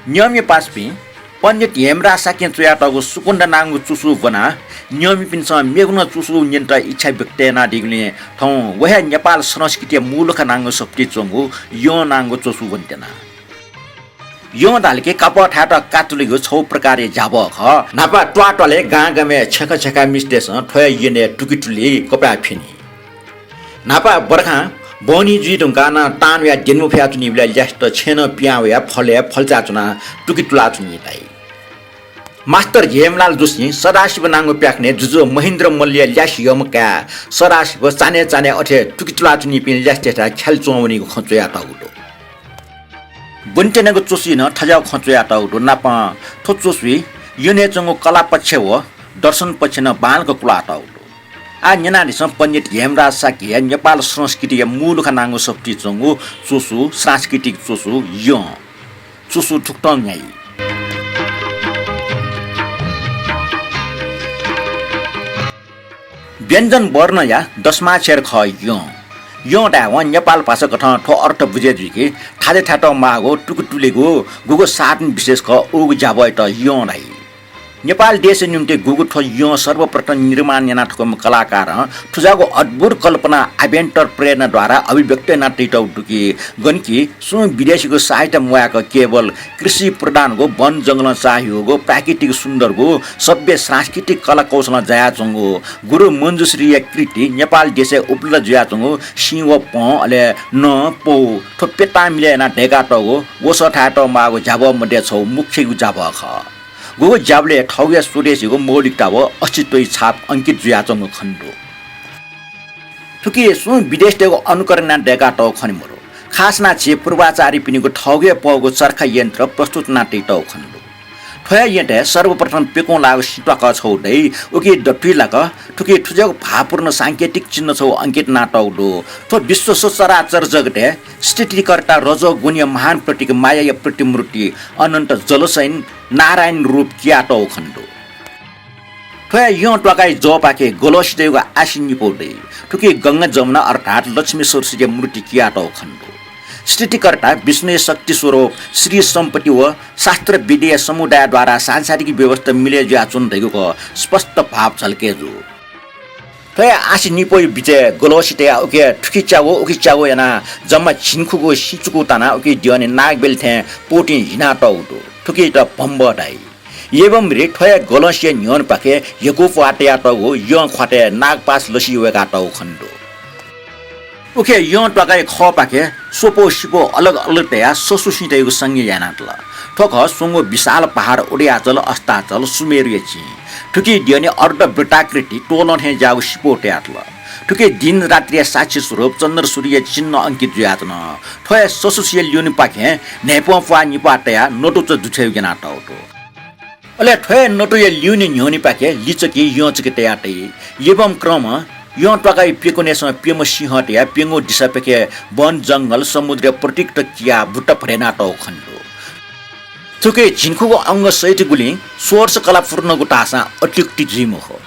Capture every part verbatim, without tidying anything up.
न्यंमि पासापिं, पण्डित हेमराज शाक्यं च्वयातःगु सुकुन्द नांगु चुसु ब्वनाः न्यंमिपिन्सं मेगु नं चुसु न्यनेत इच्छा व्यक्त यानादीगुलिं थौं व हे नेपाल संस्कृतिया मूलखा नांगु सफुतिइ च्वंगु यं नांगु चुसु ब्वनेत्यना। यं धाल कि कापः थायेत कातुलेगु छगू प्रकारया ज्याभः खः। न्हापा त्वाःत्वालय् गांगामय् छेँखा छेँखा मिस्तय्‌सं थ्व हे यनय् तुकितुलि कपाय् फ्यनी। न्हापा बर्खां बहनी जुइ धुंकाः नं तांन्वयाः द्यने मफयाच्वनीबलय् ल्यासेत छेँनं पिहां वयाः फलय् फल्चा च्वनाः तुकितुलाच्वनी धाइ। मास्टर हेमलाल जोशीं सदाशिव नांगु प्याखनय् जुजु महेन्द्र मल्लया ल्यासे यःम्ह काय् सदाशिव चान्हय् चान्हय् अथे तुकितुलाच्वनीपिं ल्यासेतय्‌थाय् ख्यालि च्वंवनीगु खँ च्वयातःगु दु। ब्वनेत्यनागु च्वसुइ नं थज्याःगु खँ च्वयातःगु दु। नापं थ्व च्वसुइ यनय् च्वंगु कला पक्ष व दर्शन पक्ष नं बांलाक कुलातःगु दु। आः न्यनादिसँ पण्डित हेमराज शाक्यया नेपाल संस्कृतिया मूलखा नांगु सफुतिइ च्वंगु च्वसु, सांस्कृतिक च्वसु यं। च्वसु थुकथं न्ह्याइ। व्यञ्जन वर्णया दशमाक्षर खः यं। यं धायेवं नेपाल भाषाकथं थ्व अर्थ बुझे जुइ कि थाजय् थायेत माःगु तुकितुलेगु गुगु साधन विशेष खः, उगु ज्याभःयात यं धाइ। नेपाल देशया निंतिं गुगु थ्व यं सर्वप्रथम निर्माण याना थकूम्ह कलाकारं थुज्याःगु अद्भुत कल्पना आभ्यन्तर प्रेरणाद्वारा अभिव्यक्त याना तइतःगु दु कि गन कि सुं विदेशीगु सहायता म्वायेक केवल कृषि प्रधानगु वन जंगलं चाःहिउगु प्राकृतिक सुन्दरगु सभ्य सांस्कृतिक कला कौशलं जायाच्वंगु गुरु मञ्जुश्रीया कृति नेपाल देशय् उपलब्ध जुयाच्वंगु सिं व पं, अले नं, पौ थ्व प्यतां मिले यानाः दय्कातःगु वसः थायेत माःगु ज्याभः मध्ये छगू मुख्यगु ज्याभः खः। गुगु ज्याभलय् थःगुया स्वदेशीगु मौलिकता व अस्तित्वया छाप अंकित जुयाच्वंगु खने दु। थुकी सुं विदेशीतय्गु अनुकरण यानाः दय्कातःगु खने मदु। खास यानाः झी पूर्वाचार्यपिनिगु थःगु हे पःगु चर्खा यन्त्र प्रस्तुत यानाः तइतःगु खने दु। थ्व हे यंतय् सर्वप्रथम प्यकुं लाःगु सिँ त्वाकः छगू दइ। उकी दथुइ लाक थुकी थुज्याःगु भावपूर्ण सांकेतिक चिन्ह छगू अंकित यानातःगु दु। थ्व विश्व सचराचर जगतय् स्थितिकर्ता रजोगुणया महान प्रतीक मायाया प्रतिमूर्ति अनन्त जलशयन नारायण रूप कियातःगु खने दु। थ्व हे यं त्वाकाया जःपाखे गलसितय्गु आसि निपौ दइ। थुकी गंगा जमुना अर्थात् लक्ष्मी सरस्वतीया मूर्ति कियातःगु खने दु। स्थितिकर्ता विष्णुया शक्ति स्वरूप श्री सम्पत्ति व शास्त्र विद्या समुदायद्वारा सांसारिक व्यवस्था मिले जुयाच्वन धइगु खँ स्पष्ट भाव झल्के जू। थ्व हे आसि निपौया बिचय् गलसितया उखे थुकी च्यागू उखे च्यागू यानाः जम्मा झिंखुगू सिँ चुकू तानाः उकी द्यःने नागबेल थें पोतिं हिनातःगु दु। थुकियात भम्बः धाइ। यबम्री थ्व हे गलसिया न्ह्यःनेपाखे हेकू प्वाः तयातःगु यं ख्वातय् नागपास लसि वय्कातःगु खने दु। उखे यं त्वाकाया खःपाखे स्वपौ सिपौ अलग अलग तयाः ससु सिँ तयेगु संज्ञा यानातल। थ्व खः स्वंगू विशाल पहाड, उदयाचल, अस्ताचल, सुमेरुया चिं। थुकी द्यःने अर्धवृत्ताकृति तोलं थें ज्याःगु सिपौ तयातल। थुकी दिन रात्रिया साक्षी स्वरूप चन्द्र सूर्यया चिन्ह अंकित जुयाच्वन। थ्व हे ससुसिया ल्यूनेपाखें न्हाय्पं प्वाः निपाः तयाः नतुचा दुथ्याइगु यानातःगु दु। अले थ्व हे नतुया ल्यूने न्ह्यःनेपाखे लिचकि यंचकि तयाः तइ। यबम क्रमं यं त्वाकाया प्यकुनय्सं प्यम्ह सिंह तयाः प्यंगू दिसापाखे वन जंगल समुद्रया प्रतीक तक कियाः बुट्टा भ्वय् यानातःगु खने दु। थुकी झिंखुगू अंग सहितगुलिं षोडश कला पूर्णगु धाःसां अत्युक्ति जुइ मखु।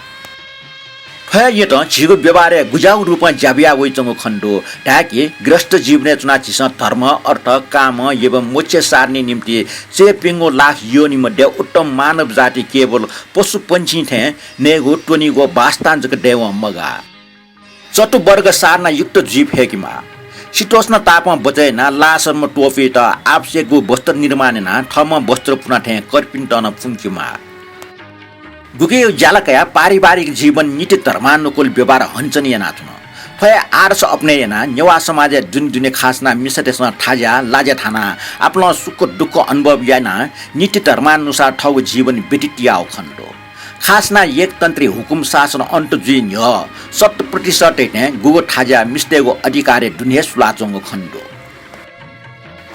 थ्व हे यंतं झीगु व्यवहारय् गुज्याःगु रूपं ज्या बिया वइच्वंगु खने दु। धाय्कि गृहस्थ जीवनय् च्वनाः झीसं धर्म, अर्थ, काम एवं मोक्ष साधनया निंतिं चय्प्यंगू लाख योनि मध्ये उत्तम मानव जाति केवल पशुपंक्षीं थें नयेगु, त्वनेगु व बासस्थान जक दयेवं मगाः। चतुवर्ग साधना युक्त जुइ फय्केमाः। शीतोष्ण तापं बचय् यानाः लाः शर्म त्वपुइत आवश्यकगु वस्त्र निर्माण यानाः थःम्हं वस्त्र पुना थें कर्पिन्त नं पुंकेमाः। गुकियागु ज्याला कयाः पारिवारिक जीवन नीति धर्मानुकूल व्यवहार हनाच्वने यानाच्वन। थ्व हे आदर्श अपनय् यानाः नेवाः समाजय् दुने दुने खास यानाः मिसातय्सं थाज्या, लाज्या थानाः आपालं सुख दुःख अनुभव यानाः नीति धर्मानुसार थःगु जीवन व्यतीत याःगु खने दु। खास यानाः एकतन्त्री हुकुम शासन अन्त जुइ न्ह्यः शत प्रतिशत हे गुगु थाज्या मिस्तय्गु अधिकारय् दुने हे सुलाच्वंगु खने दु।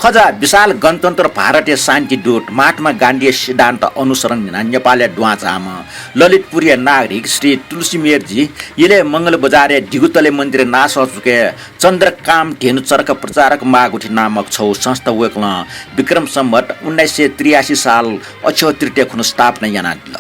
खजा विशाल गणतन्त्र भारतया शान्ति दूत महात्मा गान्धीया सिद्धान्त अनुसरण यानाः नेपालय् दुहां झाःम्ह ललितपुरया नागरिक श्री तुलसीमेरजी यलय् मंगलबजारय् दिगुतले मन्दिरय् नासः चुकय् चन्द्रकाम धेनु चर्खा प्रचारक महागुथि नामक छगू संस्था वय्कलं विक्रम सम्वत उन्नाइस सय त्रियासी साल अक्षय तृतीया खुन्हु स्थापना यानादिल।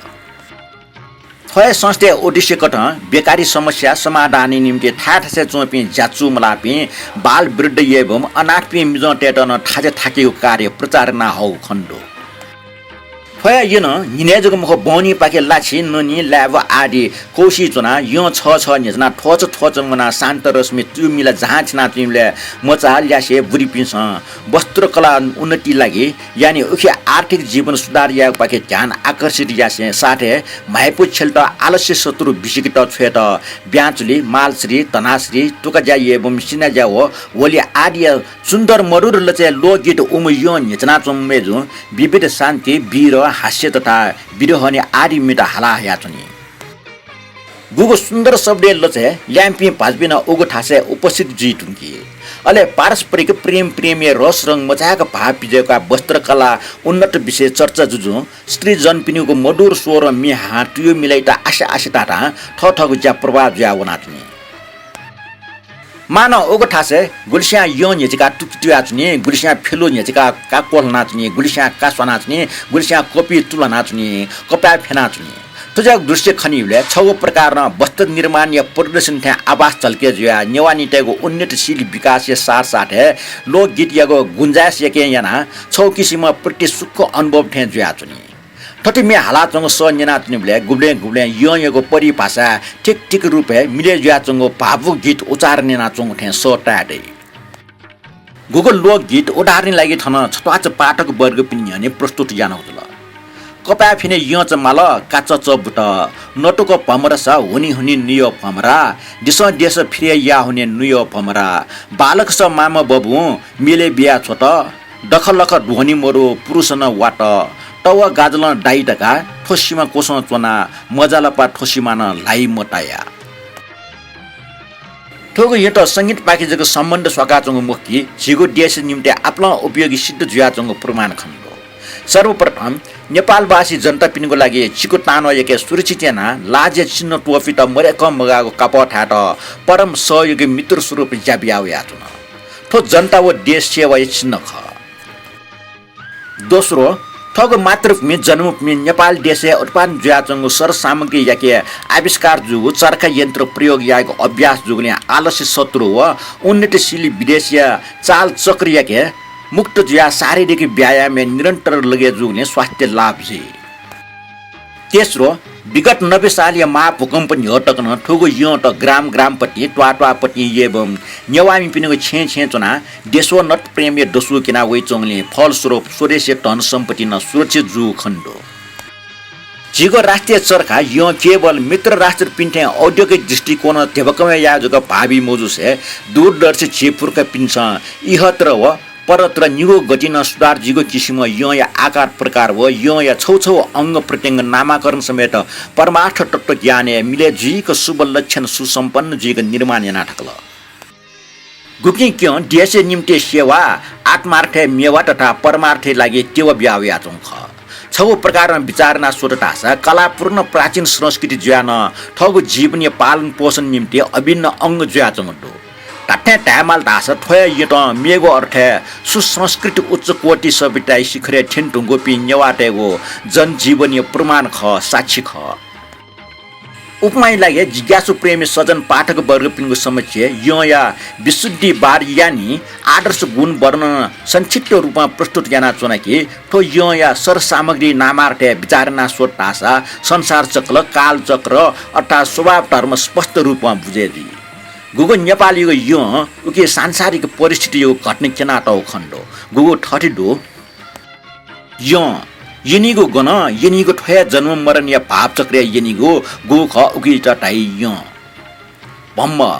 थ्व हे संस्थाया उद्देश्यकथं बेकारी समस्या समाधानया निम्ति थाय् थासय् च्वंपिं ज्याचू मलाःपिं बाल वृद्ध एवं अनाथपिं मिजंतय्त नं थाज्या थाकेगु कार्य प्रचार याना हःगु खने दु। थ्वया यं न्हिनय् जक मखु, बहनीपाखे लाछि, ननी, लाय्‌बु आदि कौसि च्वनाः यं छः छः न्ह्यचनाः थ्वःच थ्वःच वनाः शान्त रश्मि तुयु मिला जहां थिनाच्वनीबलय् मचा ल्यासे बुरिपिन्सं वस्त्रकला उन्नति लागि यानि उखे आर्थिक जीवन सुधार यायेपाखे ध्यान आकर्षित यासें साथय् म्हाइपु छ्यलेत आलस्य शत्रु बिसिकेत छ्वयेत ब्याँचुलि, मालश्री, धनाश्री, तुकाज्या एवं सिनाज्या व होली आदिया सुन्दर मधुर लचय् लोकगीत उम्ह यं न्ह्यचनाच्वंम्ह मय्‌जुं विविध शान्ति, वीर, हास्य तथा विरहनि आदि म्येत हाला हयाच्वनी। गुगु सुन्दर शब्दया लचय् ल्याय्‌म्हपिं भाजुपिं नं उगु थासय् उपस्थित जुइ धुंकी। अले पारस्परिक प्रेम प्रेमया रसरंग मचाय्‌क भाव पिज्वय्‌काः वस्त्रकला उन्नत विषय चर्चा जुजुं स्त्रीजनपिनिगु मधुर स्वरं म्ये हाहां तुयु मिलाइत आसे आसे धाधां थःथःगु ज्या प्रवाह जुयाः वनाच्वनी। मानं उगु थासय् गुलिस्यां यं न्ह्यचिकाः तुति तुयाच्वनी, गुलिस्यां फ्यलु न्ह्यचिकाः का क्वह्लनाच्वनी, गुलिस्यां का स्वानाच्वनी, गुलिस्यां कपि तुलानाच्वनी, कपाय् फ्यनाच्वनी। थज्याःगु दृश्य खनीबलय् छगू प्रकारं वस्त्र निर्माणया प्रदर्शन थें आभास झल्के जुयाः नेवाःनितय्‌गु उन्नतिशील विकासया साथसाथय् लोकगीतयागु गुञ्जायस यक्व यानाः छगू किसिमं प्रीति सुख अनुभव थें जुयाच्वनी। थथे म्ये हालाच्वंगु सः न्यनाच्वनीबलय् गुबलें गुबलें यंयागु परिभाषा ठीक ठीक रूपय् मिलय् जुयाच्वंगु भावुक गीत उच्चारण यानाच्वंगु थें सः ताये दइ। गुगु लोकगीत उदाहरणया लागि थन छत्वाःचा पाठक वर्गपिनि न्ह्यःने प्रस्तुत यानागु जुल। कपाय् फ्यने यंचा माल, काचःचा बुत, नतुक भमरासा हुनि हुनि नुयः भमरा, दिसं देश फिरे या हुने नुयः भमरा, बालकस मामा बबुं मिले बिया छ्वत, दखलख ध्वनि मरु पुरुषनं वात, तव गाजलं दाइ धकाः थ्व सिमा क्वसं च्वनाः मजालपा थ्व सिमानं ल्हाइ मताया। थुगु यंत संगीतपाखे जक सम्बन्ध स्वाकाच्वंगु मखु कि झीगु देशया निम्ति आपालं उपयोगी सिद्ध जुयाच्वंगु प्रमाण खनेदु। सर्वप्रथम नेपालवासी जनतापिनिगु लागि चिकु तांन्वः यक्व सुरक्षित यानाः लाजया चिन्ह त्वःफित मदय्‌कं मगाःगु कापः थायेत परम सहयोगी मित्र स्वरूप ज्या बिया वयाच्वन। थ्व जनता व देश सेवाया चिन्ह खः। दोस्रो, थःगु मातृभूमि जन्मभूमि नेपाल देशय् उत्पादन जुयाच्वंगु सरसामग्री यक्व आविष्कार जूगु चरखा यन्त्र प्रयोग यायेगु अभ्यास जूगुलिं आलस्य शत्रु व उन्नतिशील विदेशया चालचक्र यक्व मुक्त जुयाः शारीरिक व्यायामय् निरन्तर लगे जूगुलिं स्वास्थ्य लाभ जुइ। तेस्रो, विगत नब्बे सालया महाभूकम्प न्ह्यः तक नं थुगु यंत ग्राम ग्रामपतिं, त्वाः त्वाःपतिं एवं नेवाःमिपिनिगु छेँय् छेँय् च्वनाः देशोन्नत प्रेमया दसु क्यना वइच्वंगुलिं फलस्वरूप स्वदेशया धन सम्पत्ति नं सुरक्षित जूगु खनेदु। झीगु राष्ट्रिय चरखा यं केवल मित्र राष्ट्रपिन्थें औद्योगिक दृष्टिकोणं ध्यबा कमय् यायेगु जक भाःबी मजुसे दूरदर्शी झी पुर्खापिन्सं इहतर व परतर निगू गतिं नं सुधार जुइगु किसिमं यंया आकार प्रकार व यंया छगू छगू अंग प्रत्यंग नामाकरण समेत परमार्थ तत्त्व ज्ञानय् मिलय् जुइक शुभ लक्षण सुसम्पन्न जुइक निर्माण याना थकल। गुकिं क्यं देशया निम्ति सेवा, आत्मार्थय् मेवा तथा परमार्थया लागि तेवा बिया वयाच्वंगु खः। छगू प्रकारं बिचाः यानाः स्वत धाःसा कलापूर्ण प्राचीन संस्कृति जुयाः नं थःगु जीवनया पालन पोषण निम्ति अभिन्न अंग जुयाच्वंगु दु। धात्थें धायेमाल धाःसा थ्व हे यंतं मेगु अर्थय् सुसंस्कृत उच्च कोटि सभ्यताया शिखरय् थ्यने धुंकूपिं नेवाःतय्गु जनजीवनया प्रमाण खः, साक्षी खः। उपमाया लागि जिज्ञासु प्रेमी सज्जन पाठक वर्गपिनिगु समक्षय् यंया विशुद्धिवाद यानि आदर्श गुण वर्णन संक्षिप्त रूपमा प्रस्तुत यानाच्वना कि थ्व यंया सरसामग्री नामार्थय् बिचाः यानाः स्वत धाःसा संसार चक्र, कालचक्र अर्थात् स्वभाव धर्म स्पष्ट रूपमा बुझे जुइ। गुगु नेपालयागु यं उकी सांसारिक परिस्थितियागु घटना क्यनातःगु खनेदु, गुगु थथे दु। यं यनीगु गन, यनीगु थ्व हे जन्म मरणया भाव चक्रय् यनीगु, गुगु खः उकियात धाइ यं। भम्म,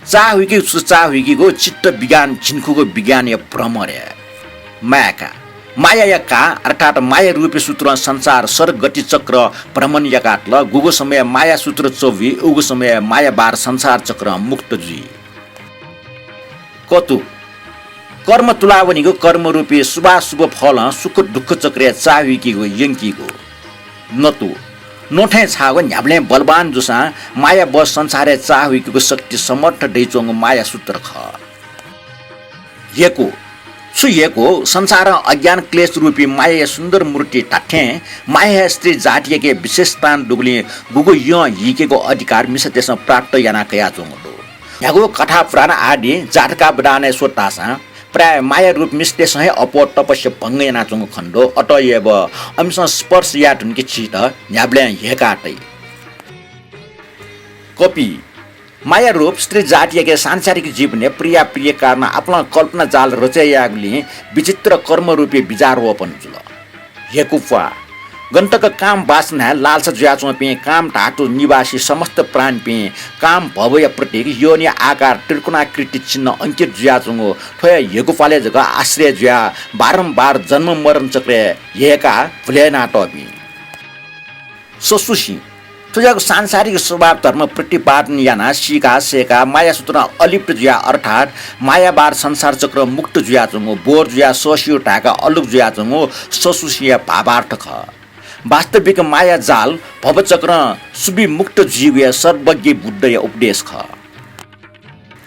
चाःहुइकीगु छु चाःहुइकीगु, चित्त विज्ञान झिंखुगु विज्ञानया भ्रमर हे। माया का, मायाया का अर्थात् माया रूपी सूत्रं संसार सरगति चक्र भ्रमण याकातल। गुगु समयय् माया सूत्र चबुइ, उगु समयय् मायाभार संसार चक्रं मुक्त जुइ। कतु, कर्म तुलावनीगु, कर्मरूपी शुभाशुभ फलं सुख दुःख चक्रय् चाःहुइकीगु, यंकीगु। नतु, नोथें छाःगु न्ह्याबलें बलवान जूसां माया बस संसारय् चाःहुइकीगु शक्ति समर्थ दइच्वंगु माया सूत्र खः। हेकु, छु हेकु, संसारं अज्ञान क्लेश रूपी मायाया सुन्दर मूर्ति धात्थें माया हे स्त्री जातियाके विशेष स्थान दुगुलिं गुगु यं हीकेगु अधिकार मिसातय्सं प्राप्त याना कयाच्वंगु दु। न्ह्यागु कथा पुराण आदि जातकावधानय् स्वत धाःसां प्रायः माया रूप मिस्तय्सं हे अप्वः तपस्या भंग यानाच्वंगु खनेदु। अतएव अमिसं स्पर्श याये धुंके झीत न्ह्याबलें ह्यय्का तइ। कपि। माया रूप स्त्री जातियाके सांसारिक जीवनय् प्रियाप्रिय कारणं आपालं कल्पना जाल रचय् यायेगुलिं विचित्र कर्म रूपी बिजारोपण जुल। ह्यकुप्वाः। गन तक काम वासनाय् लालसा जुयाच्वंपिं काम धातु निवासी समस्त प्राणीपिं काम भवया प्रतीक योनिया आकार त्रिकोणाकृति चिन्ह अंकित जुयाच्वंगु थ्व हे ह्यकुप्वालय् जक आश्रय जुयाः बारम्बार जन्म मरण चक्रय् ह्यय्काः भुले यानातःपिं। ससुसी। थुज्याःगु सांसारिक स्वभाव धर्म प्रतिपादन यानाः सीकाः सय्काः माया सूत्रं अलिप्त जुयाः अर्थात् मायावार संसार चक्रं मुक्त जुयाच्वंगु, बोर जुयाः ससिउ धाय्काः अलुक जुयाच्वंगु ससुसीया भावार्थ खः। वास्तविक माया जाल भवचक्रं सुविमुक्त जुइगु हे सर्वज्ञ बुद्धया उपदेश खः।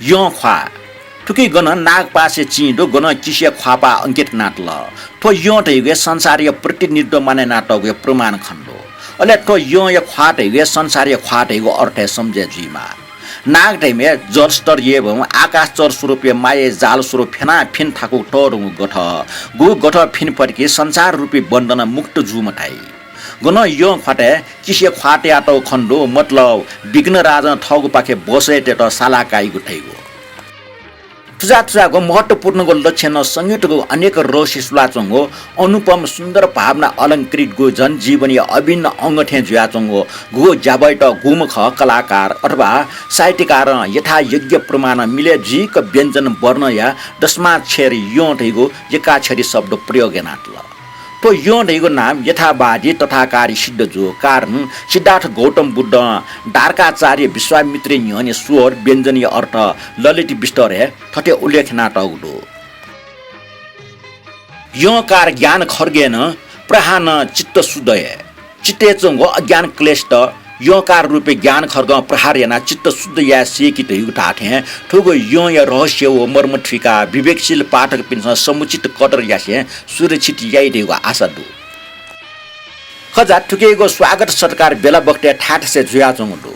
यँ ख्वाः। थुकी गनं नागपासया चिं दु, गनं किसिया ख्वाःपाः अंकित यानातल। थ्व यँ धइगु हे संसारया प्रतिनिधित्व मानय् यानातःगु हे प्रमाण खनेदु। अले थ्व यँया ख्वाः धइगु हे संसारया ख्वाः धइगु अर्थय् सम्झे जुइमाः। नाग धइम्ह जलस्तर एवं आकाश चर स्वरूपया माया जाल स्वरूप फ्यनाः फ्यने थाकूगु तःधंगु गथः। गुगु गथः फ्यने फत कि संसार रूपी बन्धनं मुक्त जूम्ह धाइ। गनं यँ ख्वातय् किसिया ख्वाः तयातःगु खनेदु, मतलब विघ्नराजं थःगुपाखे बसय् तयेत साला काइगु धइगु। थुजा थुजाःगु महत्त्वपूर्णगु लक्षणं संयुक्तगु अनेक रहस्य सुलाच्वंगु अनुपम सुन्दर भावना अलंकृतगु जनजीवनया अभिन्न अंग थें जुयाच्वंगु गुगु ज्याभःयात गुम्ह खः कलाकार अथवा साहित्यकारं यथायोग्य प्रमाणं मिले जुइक व्यञ्जन वर्णया दशमाक्षर यँ धइगु एकाक्षरी शब्द प्रयोग यानातल। थ्व यँ धइगु नाम यथावादी तथाकारी सिद्ध जू। कारण सिद्धार्थ गौतम बुद्धं द्वारकाचार्य विश्वामित्रया न्ह्यःने स्वर व्यञ्जनया अर्थ ललित विस्तरय् थथे उल्लेख यानातःगु दु। यँकार ज्ञान खड्गेन प्रहारं चित्त शुद्ध याये। चित्तय् च्वंगु अज्ञान क्लेशत यँकार रूपी ज्ञान खड्गं प्रहार यानाः चित्त शुद्ध याये सय्‌की धइगु धाःथें थुगु यँया रहस्य व मर्म थुइकाः विवेकशील पाठकपिन्सं समुचित कदर यासें सुरक्षित याइ धइगु आशा दु। खः जा, थुकियागु स्वागत सत्कार बेला बखतय् थाय् थासय् जुयाच्वंगु दु।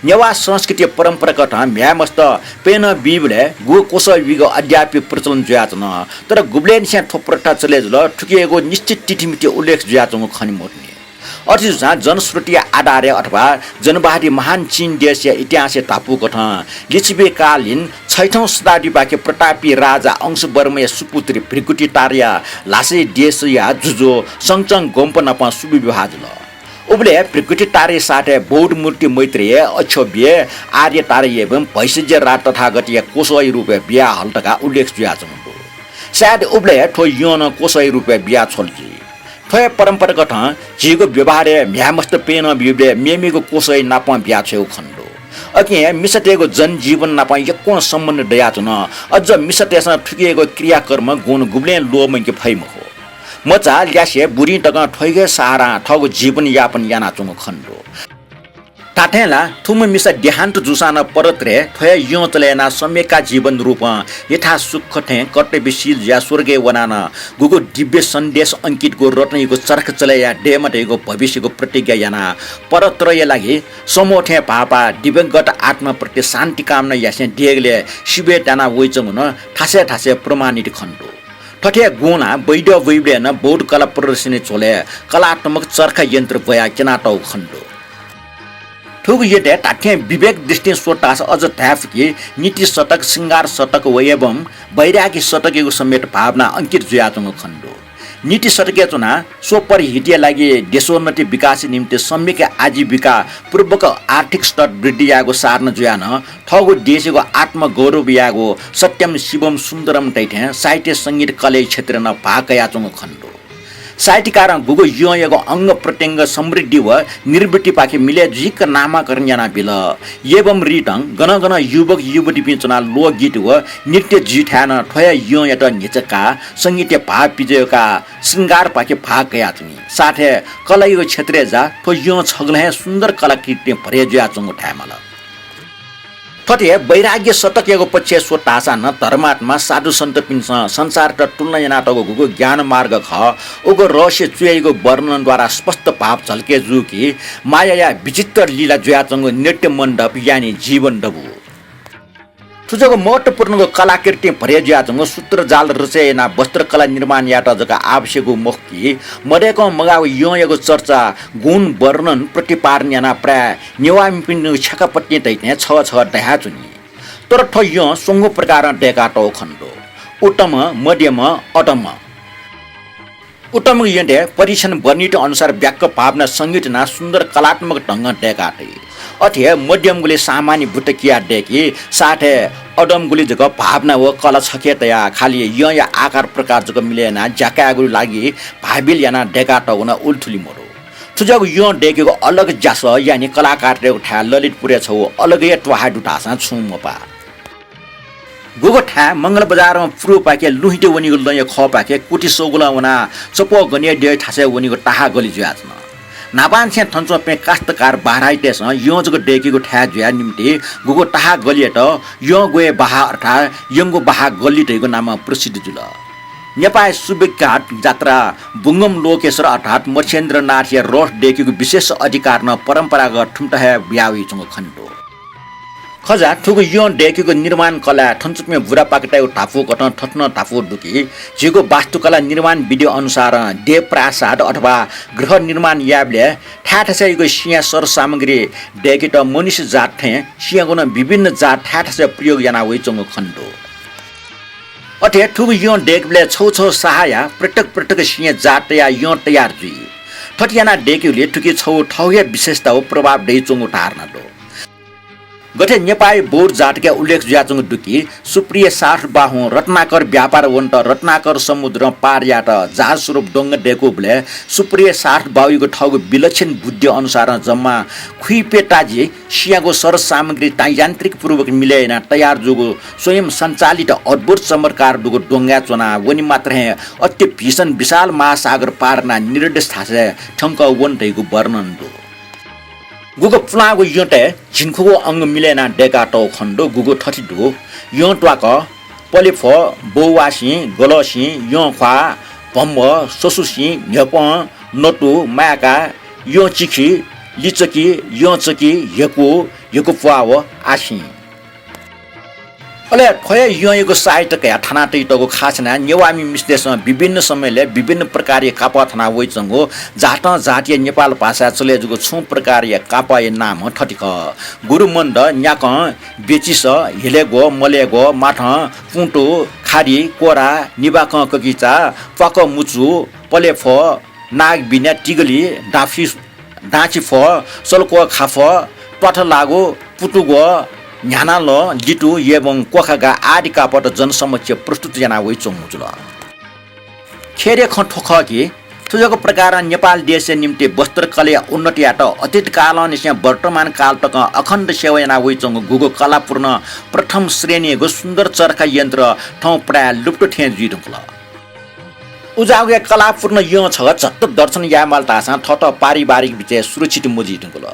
नेवाः संस्कृतिया परम्परागतं म्ह्याय्‌मस्त प्यन्हं बीबलय् गुगु क्वसः बीगु अद्यापि प्रचलन जुयाच्वन। तर गुबलेंनिसें थ्व प्रथा चले जुल, थुकियागु निश्चित तिथिमिति उल्लेख जुयाच्वंगु खने मदुनि। अथे जूसां जनश्रुतिया आधारय् अथवा जनवादी महान चीन देशया इतिहासय् धापू कथं लिच्छवि कालय् छैठौं शताब्दीपाखे प्रतापी राजा अंशवर्मया सुपुत्री भृगुटितारया ल्हासय् देशया जुजु संचन गोम्प नाप शुभ विवाह जुल। उबलय् भृगुटितारया साथय् बौद्ध मूर्ति मैत्रेय, अक्षोभ्य, आर्यतारा एवं भैषज्य राज तथागतया क्वसःया रूपय् बियाहल धकाः उल्लेख जुयाच्वंगु दु। सायद उबलय् हे थ्व यँ नं क्वसःया रूपय् बियाछ्वल जुइ। थ्व हे परम्परागतं झीगु व्यवहारय् म्ह्याय्‌मस्त प्यन्हं बीबलय् मेमेगु क्वसःया नापं बियाछ्वयेगु खने दु। अकिं मिसातय्‌गु जनजीवन नाप यक्वं सम्बन्ध दयाच्वन। अझ मिसातय्‌सं थुकियागु क्रियाकर्म गुण गुबलें ल्वःमंके फइ मखु। मचा ल्यासे बुरिं तकं थ्वयागु हे सहारां थःगु जीवन यापन यानाच्वंगु खने दु। धात्थें ला थुम्ह मिसा देहान्त जूसां नं परत्रय् थ्व हे यँ चले यानाः सम्यक्का जीवन रूपं यथासुख थें कर्तव्यशील जुयाः स्वर्गय् वनाः नं गुगु दिव्य सन्देश अंकितगु रत्नयागु चर्ख चले याये दयेमा धइगु भविष्ययागु प्रतिज्ञा यानाः परत्रया लागि समूह थें भाःपाः दिवंगत आत्माप्रति शान्ति कामना यासें देगलय् शिबय् त्याना वइच्वंगु नं थासय् थासय् प्रमाणित खने दु। थथे गुंलां वैद्य वइबलय् नं बौद्ध कला प्रदर्शनी झ्वलय् कलात्मक चर्खा यन्त्र ब्वयाः क्यनातःगु खने दु। थुगु यँतय् धात्थें विवेक दृष्टिं स्वये धाःसा अझ धाये फु कि नीति शतक, श्रृंगार शतक व एवं वैराग्य शतकयागु समेत भावना अंकित जुयाच्वंगु खने दु। नीति शतकय् च्वनाः स्वपरहितया लागि देशोन्नति विकासया निम्ति सम्यक आजीविका पूर्वक आर्थिक स्तर वृद्धि यायेगु साधन जुयाः नं थःगु देशयागु आत्मगौरव यायेगु सत्यम शिवम सुन्दरम धाइथें साहित्य संगीत कलाया क्षेत्रय् नं भाग कयाच्वंगु खने दु। साहित्यकारं गुगु यँयागु अंग प्रत्यंग समृद्धि व निर्वृत्तिपाखे मिले जुइक नामाकरण यानाबिल। एवं रीतं गन गन युवक युवतीपिं च्वनाः लोकगीत व नृत्य जुइथाय् नं थ्व हे यँयात न्ह्यचय् काः संगीतय् भाव पिज्वय् काः श्रृंगारपाखे भाग कयाच्वनी। साथय् कलायागु क्षेत्रय् जा थ्व यँ छगलं हे सुन्दर कलाकृतिं भरय् जुयाच्वंगु धायेमाल। थथे वैराग्य शतकयागु पक्षय् स्वये धाःसा नं धर्मात्मा साधु सन्तपिन्सं संसारत तुलना यानातःगु गुगु ज्ञान मार्ग खः, उगु रहस्य च्वय्‌यागु वर्णनद्वारा स्पष्ट भाव झलके जू कि मायाया विचित्र लीला जुयाच्वंगु नृत्य मण्डप यानि जीवन दबू। थुजक महत्त्वपूर्णगु कलाकृतिं भरे जुयाच्वंगु सूत्रजाल रचय् यानाः वस्त्रकला निर्माण यायेत जक आवश्यक मखु कि, मदय्कं मगाःगु यंयागु चर्चा, गुण, वर्णन, प्रतिपादन यानाः प्रायः नेवाःमिपिनिगु छ्याकापट्टिं तइथें छगः छगः दयाच्वनी। तर थ्व यं स्वंगू प्रकारं दय्कातःगु खने दु। उत्तम, मध्यम, अधम। उत्तमगु यंतय् परीक्षण वर्णित अनुसार व्याक्क भावना संयुक्त यानाः सुन्दर कलात्मक ढंगं दय्का तइ। अथे हे मध्यमगुलिइ सामान्य बुट्ट कियाः दय्की, साथय् अधमगुलिइ जक भावना व कला छखे तयाः खालि यंया आकार प्रकार जक मिले यानाः ज्या कायेगु लागि भाबिल यानाः दय्कातःगु नं उलिथुलि मदु। थुज्याःगु यं दय्केगु अलग ज्यासः यानि कलाकारतय्गु थाय् ललितपुरय् छगू अलग हे त्वाहाय् दु धाःसां छुं मपाः। गुगु थाय् मंगलबजारं पूर्वपाखे लुहिते वनीगु लँया खःपाखे कुथि सौगुलं वनाः चप्वः गनय् द्यः थासय् वनीगु ताहाः गल्ली जुयाच्वन। न्हापांनिसें थन च्वंपिं कास्तकार बाराहीतय्सं यं जक दय्केगु थाय् जुयाः निम्ति गुगु ताहाः गल्लियात यं ग्वय् बाहाः अर्थात् यंगु बाहाः गल्ली धइगु नामं प्रसिद्ध जुल। नेपाःया सुविख्यात जात्रा बुंगम लोकेश्वर अर्थात् मत्स्येन्द्रनाथया रथ दय्केगु विशेष अधिकार नं परम्परागत थुमित हे बिया वयाच्वंगु खने दु। खजा थुगु यं दय्केगु निर्माण कलाय् थन च्वंपिं बुढापाकातय्गु धापू कथं थथे नं धापू दु कि, झीगु वास्तुकला निर्माण विधि अनुसारं देव प्रासाद अथवा गृह निर्माण यायेबलय् थाय् थासय् यक्व सिँया सरसामग्री दय्केत मनुष्य जात थें सिँयागु नं विभिन्न जात थाय् थासय् प्रयोग याना वयाच्वंगु खने दु। अथे थुगु यं दय्केबलय् छगू छगू साहाया पृथक पृथक सिँया जात तयाः यं तयार जुइ। थथे यानाः दय्केबलय् थुकी छगू थःगु हे विशेषता व प्रभाव दयाच्वंगु धारणा दु। गथे नेपाःया बौद्ध जातकय् उल्लेख जुयाच्वंगु दु कि, सुप्रिय सार्थबाहुं रत्नाकर व्यापार वनेत रत्नाकर समुद्रं पार यायेत जहाज स्वरूप द्वंगः दय्कूबलय् सुप्रिय सार्थबाहुयागु थःगु विलक्षण बुद्धि अनुसारं जम्मा खुइप्यताजि सिँयागु सरसामग्री ता-, यान्त्रिकपूर्वक मिले यानाः तयार जूगु स्वयं सञ्चालित अद्भुत चमत्कार दुगु द्वंगःय् च्वनाः वने मात्र हे अति भीषण विशाल महासागर पार यानाः निरदेश थासय् थ्यंकः वने धइगु वर्णन दु। गुगु पुलांगु यंतय् झिंखुगू अंग मिले यानाः दय्कातःगु खने दु। गुगु थथे दु, यं त्वाक, पलेफ्वः, बौवासिं, गलसिं, यं ख्वाः, भम्ब, ससुसिं, न्ह्यपं, नतु, माय्का, यं चिखि, लिचकि, यं चकि, ह्यकु, ह्यकु प्वाः व आसिं। अले थ्व हे यंयागु साहित्य कयाः थाना तइतःगु खास यानाः नेवाःमि मिस्तय्सं विभिन्न समयलय् विभिन्न प्रकारया कापः थाना वयाच्वंगु जातं जातीय नेपाल भाषाय् चले जूगु छुं प्रकारया कापःया नाम थथे खः, गुरुमन्द, न्याकं, बेचिस, हेलेग्व, मलेग्व, माथं, पुंतु, खारि, कोरा, निबाकं ककिचा, प्वाकमुचु, पलेफ्वः, नागबिन्या, तिगलि, दाफि-, दाँचिफ्वः, सल्क्वः खाफ्वः, त्वाथलागु, पुतुग्व, न्ह्यानालं, लितु, एवं क्वखागा आदि कापःत जनसमक्ष प्रस्तुत याना वयाच्वंगु जुल। खेदया खँ थ्व खः कि, थुजक प्रकारं नेपाल देशया निम्ति वस्त्रकलाया उन्नतियात अतीत कालंनिसें वर्तमान काल तकं अखण्ड सेवा याना वयाच्वंगु गुगु कलापूर्ण प्रथम श्रेणीगु सुन्दर चर्खा यन्त्र थौं प्रायः लुप्त थें जुइ धुंकल। उज्याःगु कलापूर्ण यं छगः झट्ट दर्शन यायेमाल धाःसां थःत पारिवारिक बिचय् सुरक्षित मजुइ धुंकल।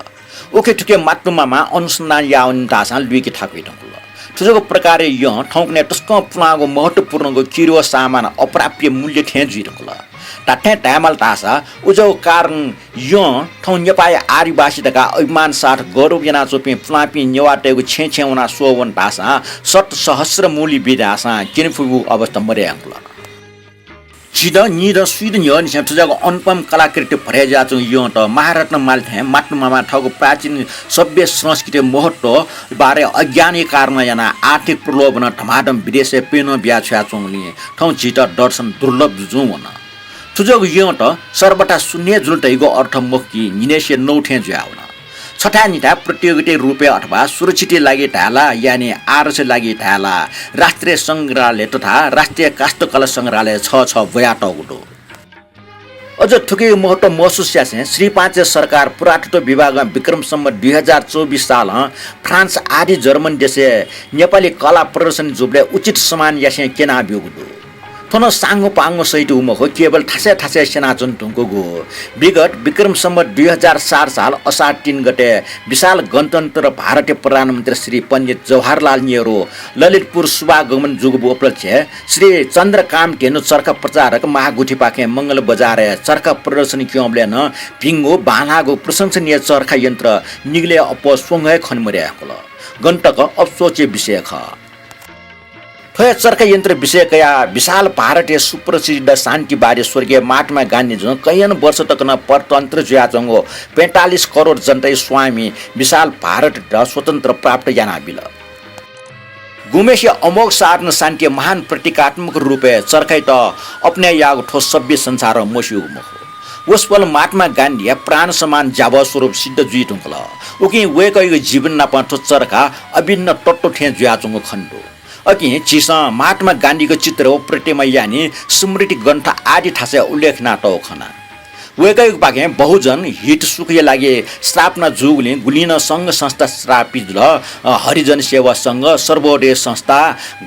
उखेथुखे मातुमामा अनुसन्धान याः वनेमाल धाःसां लुइके थाकुइ धुंकल। थुजक प्रकारया यं थौंकन्हय् तसकं पुलांगु महत्त्वपूर्णगु किरो सामान अप्राप्य मूल्य थें जुइ धुंकल। धात्थें धायेमाल धाःसा उज्याःगु कारण यं थौं नेपाःया आदिवासी धकाः अभिमान साथ गौरव यानाच्वंपिं पुलांपिं नेवाःतय्गु छेँय् छेँय् वनाः स्वः वन धाःसां शत सहस्र मूल्य बी धाःसां क्यने फुइगु अवस्था मदये धुंकल। झीत नीदँ स्वीदँ न्ह्यःनिसें थुज्याःगु अनुपम कलाकृति भरे जुयाच्वंगु यंत महारत्न माली थें मातुमामां थःगु प्राचीन सभ्य संस्कृतिया महत्त्व बारे अज्ञानया कारणं यानाः आर्थिक प्रलोभनं धमाधम विदेशय् प्यनं बिया छ्वयाच्वंगुलिं थौं झीत दर्शन दुर्लभ जुजुं वन। थुज्याःगु यंत सर्वथा सुन्ने जुल धइगु अर्थ मखु कि न्हिनय्सिया नौ थें जुयावन। छथाय् निथाय् प्रतियोगिता रूपय् अथवा सुरक्षितया लागि धाये ला, यानि आदर्शया लागि धाये ला, राष्ट्रिय संग्रहालय तथा राष्ट्रिय काष्ठकला संग्रहालय छगः छगः ब्वयातःगु दु। अझ थुकिया महत्त्व महसुस यासें श्री पाँचे सरकार पुरातत्व विभागं विक्रम सम्वत दुई हजार चौबिस सालं फ्रान्स आदि जर्मन देशय् नेपाली कला प्रदर्शनी जूबलय् उचित सम्मान यासें क्यनाब्यूगु दु। थ्व नं साङ्गो पाङ्गो सहित मखु, केवल थासय् थासय् स्यनाच्वने धुंकूगु। विगत विक्रम सम्वत दुई हजार सात साल असार तीन गते विशाल गणतन्त्र भारतया प्रधानमन्त्री श्री पण्डित जवाहरलाल नेहरू ललितपुर शुभागमन जूगु उपलक्ष्यय् श्री चन्द्रकाम धेनु चर्खा प्रचारक महागुथिपाखें मंगल बजारय् चर्खा प्रदर्शनी क्यंबलय् नं भिंगु बांलाःगु प्रशंसनीय चर्खा यन्त्र निगलय् अप्वः स्वंगु हे खने मदये धुंकल। गन तक अफसोसया विषय खः। थ्व हे चर्खा यन्त्र विषय कयाः विशाल भारतया सुप्रसिद्ध शान्तिवादी स्वर्गीय महात्मा गान्धीजुं कैयन वर्ष तक नं परतन्त्र जुयाच्वंगु पैंतालिस करोड जनताया स्वामी विशाल भारतयात स्वतन्त्र प्राप्त यानाबिल। गुम्हेसिया अमोघ साधना शान्तिया महान प्रतीकात्मक रूपय् चर्खायात अपनय् याःगु थ्व सभ्य संसारं मस्यूगु मखु। वसपोल महात्मा गान्धीया प्राण समान ज्याभः स्वरूप सिद्ध जुइ धुंकल। उकिं वय्कःयागु जीवन नाप थ्व चर्खा अभिन्न तत्त्व थें जुयाच्वंगु खने दु। अकिं झीसं महात्मा गान्धीयागु चित्र व प्रतिमा यानाः स्मृति ग्रन्थ आदि थासय् उल्लेख यानातःगु खना। वय्कःयागुपाखें बहुजन हित सुखया लागि स्थापना जूगुलिं गुलिं नं संघ संस्था स्थापित जुल। अ, हरिजन सेवा संघ, सर्वोदय संस्था,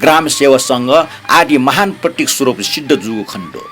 ग्राम सेवा संघ आदि महान प्रतीक स्वरूप सिद्ध जूगु खने दु।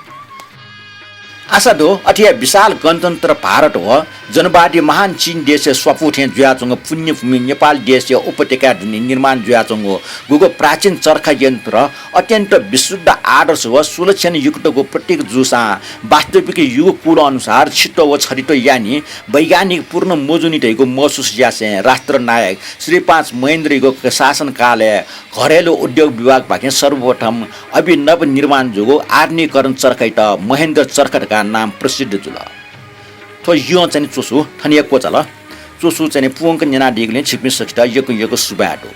आशा दु, अथे हे विशाल गणतन्त्र भारत व जनवादी महान चीन देशया स्वापू थें जुयाच्वंगु पुण्यभूमि नेपाल देशया उपत्यकाय् दुने निर्माण जुयाच्वंगु गुगु प्राचीन चर्खा यन्त्र अत्यन्त विशुद्ध आदर्श व सुलक्षणयुक्तगु प्रतीक जूसां वास्तविक युगकुल अनुसार छित्व व छरित्व यानाः वैज्ञानिक पूर्ण मजूनि धइगु महसुस यासें राष्ट्रनायक श्री पाँच महेन्द्रयागु शासनकालय् घरेलु उद्योग विभागपाखें सर्वप्रथम अभिनव निर्माण जूगु आधुनिकीकरण चर्खायात महेन्द्र चर्खा धकाः नाम प्रसिद्ध जुल। थ्व यः चाहिँ च्वसु थन हे क्वचाल। च्वसु चाहिँ पूवंक न्यनादीगुलिं छिकपिं सकसित यक्व यक्व सुभाय् दु।